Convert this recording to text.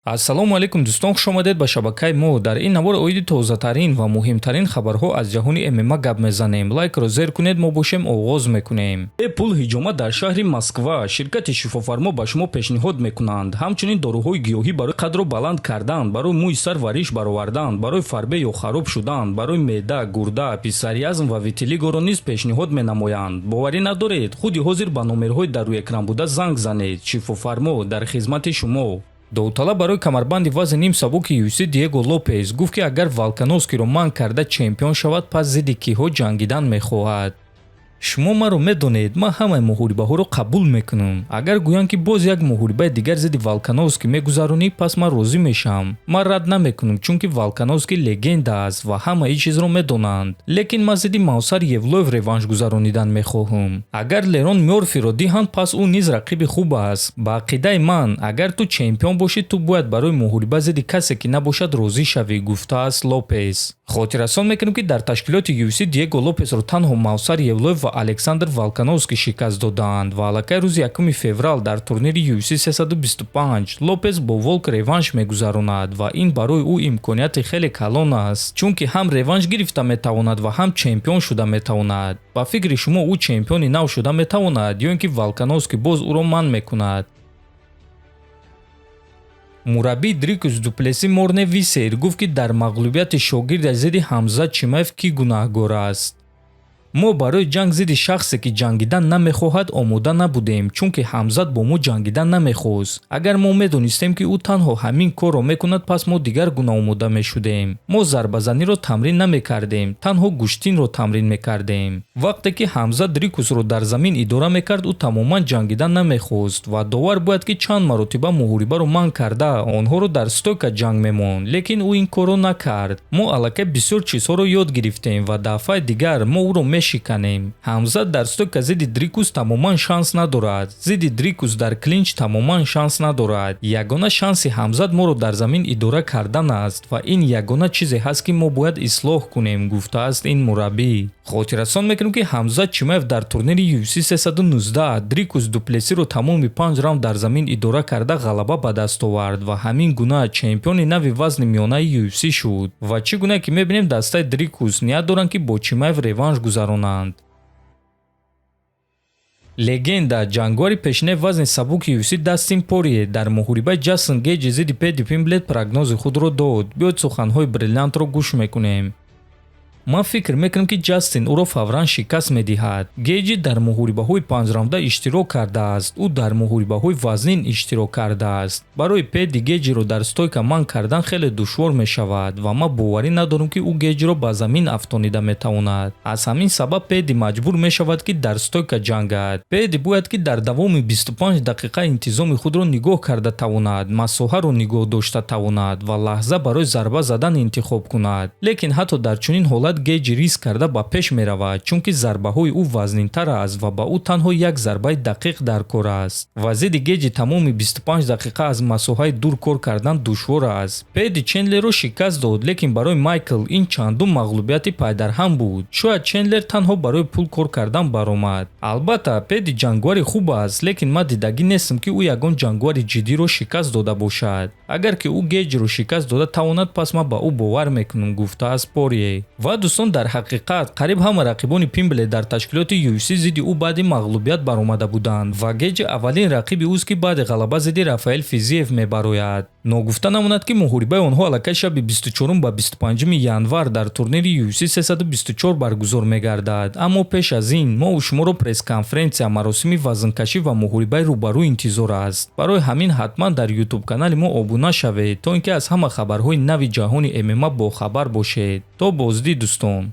Ассалому алайкум, дӯстон, хушомадед ба шабакаи мо. Дар ин навор оиди тозатарин ва муҳимтарин хабарҳо аз ҷаҳони ММА гап мезанем. Лайкро зер кунед, мо бошем, оғоз мекунем. Бепул ҳиҷома дар шаҳри Москва. Ширкати Шифофармо ба шумо пешниҳод мекунанд ҳамчунин доруҳои гиёҳӣ барои қадро баланд кардан, барои мӯи сар ва риш баровардан, барои фарбе ё хароб шудан, барои меъда, гурда, псориаз ва витилигоро низ пешниҳод менамоянд. Боварӣ надоред? Худи ҳозир ба номерҳои дар рӯи экран буда занг занед. Шифофармо дар хизмати шумо. Довталаб барои камарбанди вазни ним сабуки UFC Диего Лопес гуфт, ки агар Волкановскиро манъ карда чемпион шавад, пас зидди киҳо ҷангидан мехоҳад. Шумо маро медонед, ман ҳамаи муҳорибаҳоро қабул мекунам. Агар гӯянд, ки боз як муҳорибаи дигар зидди Волкановский мегузаронӣ, пас ман розӣ мешавам. Ман рад намекунам, чунки Волкановский легенда аст ва ҳама ин чизро медонанд. Лекин ман зидди Мовсар Евлоев реванш гузаронидан мехоҳам. Агар Лерон Мёрфиро диҳанд, пас ӯ низ рақиби хуб аст. Ба ақидаи ман, агар ту чемпион бошӣ, ту бояд барои муҳориба зидди касе ки набошад розӣ шавӣ, гуфтааст Лопес. Хотиррасон мекунем, ки дар ташкилоти UFC Диего Лопесро танҳо Мовсар Евлоев ва Александр Волкановский шикаст додаанд ва аллакай рӯзи 1 феврал дар турнири UFC 325 Лопес бо Волк реванш мегузаронад ва ин барои ӯ имконияти хеле калон аст, чунки ҳам реванш гирифта метавонад ва ҳам чемпион шуда метавонад. Ба фикри шумо, ӯ чемпиони нав шуда метавонад ё ин ки Волкановский боз ӯро манъ мекунад? Мураббии Дрикус Дуплеси Морне Висер гуфт, ки дар мағлубияти шогирдаш зидди Ҳамзат Чимаев кӣ гунаҳгор аст. Мо барои ҷанг зидди шахсе, ки ҷангидан намехоҳад, омода набудем, чунки Ҳамзат бо мо ҷангидан намехост. Агар мо медонистем, ки ӯ танҳо ҳамин корро мекунад, пас мо дигар гуна омода мешудем. Мо зарбазаниро тамрин намекардем, танҳо гӯштинро тамрин мекардем. Вақте ки Ҳамзат Дрикусро дар замин идора мекард, ӯ тамоман ҷангидан намехост ва довар бояд ки чанд маротиба муҳорибаро манъ карда, онҳоро дар стойка ҷанг мемонд, лекин ӯ ин корро накард. Мо аллакай бисёр чизҳоро ёд гирифтем ва дафъаи дигар мо ӯро мешиканем. Ҳамзат дар стойка зидди Дрикус тамоман шанс надорад. Зидди Дрикус дар клинч тамоман шанс надорад. Ягона шанси Ҳамзат моро дар замин идора кардан аст ва ин ягона чизе ҳаст, ки мо бояд ислоҳ кунем, гуфтааст ин мураббӣ. Хотиррасон мекунем, ки Ҳамзат Чимаев дар турнири UFC 319 Дрикус Дуплесиро тамоми панҷ раунд дар замин идора карда, ғалаба ба даст овард ва ҳамин гуна чемпиони нави вазни миёнаи UFC шуд. Ва чӣ гуна ки мебинем, дастаи Дрикус ният доранд, ки бо Чимаев реванш гузаронанд. Легенда, ҷанговари пешинаи вазни сабуки UFC Дастин Порье дар муҳорибаи Ҷастин Гейҷи зидди Педди Пимблет прогнози худро дод. Биёед, суханҳои бриллиантро гӯш мекунем. Ман фикр мекунам, ки Ҷастин ӯро фавран шикаст медиҳад. Гейҷи дар муҳорибаҳои панҷраунда иштирок кардааст. Ӯ дар муҳорибаҳои вазнин иштирок кардааст. Барои Педди Гейҷиро дар стойка манъ кардан хеле душвор мешавад ва ман боварӣ надорам, ки ӯ Гейҷиро ба замин афтонида метавонад. Аз ҳамин сабаб Педди маҷбур мешавад, ки дар стойка ҷангад. Педди бояд ки дар давоми 25 дақиқа интизоми худро нигоҳ карда тавонад, масоҳаро нигоҳ дошта тавонад ва лаҳза барои зарба задан интихоб кунад. Лекин ҳатто дар чунин ҳолат Гейҷи риск карда ба пеш меравад, чунки зарбаҳои ӯ вазнинтар аст ва ба ӯ танҳо як зарбаи дақиқ дар кор аст. Ва зидди Гейҷи тамоми 25 дақиқа аз масоҳаи дур кор кардан душвор аст. Педди Чендлерро шикаст дод, лекин барои Майкл ин чандум мағлубияти пайдарҳам буд. Шояд Чендлер танҳо барои пул кор кардан баромад. Албатта, Педди ҷанговари хуб аст, лекин ман дидагӣ нестам, ки ӯ ягон ҷанговари ҷиддиро шикаст дода бошад. Агар ки ӯ Гейҷиро шикаст дода тавонад, пас ман ба ӯ бовар мекунам, гуфтааст Порье. Ва дӯстон, дар ҳақиқат қариб ҳама рақибони Пимблет дар ташкилоти UFC зидди ӯ баъди мағлубият баромада буданд ва Гейҷи аввалин рақиби ӯст, ки баъди ғалаба зидди Рафаэл Физиев мебарояд. Ногуфта намонад, ки муҳорибаи онҳо аллакай шаби 24 ба 25 январ дар турнири UFC 324 баргузор мегардад. Аммо пеш аз ин мо шуморо пресс-конференсия, маросими вазнкашӣ ва муҳорибаи рӯбарӯ интизор аст. Барои ҳамин ҳатман дар ютуб-канали мо обуна шавед, то ин ки аз ҳама хабарҳои нави ҷаҳони ММА бохабар бошед. То боздид, дӯстон.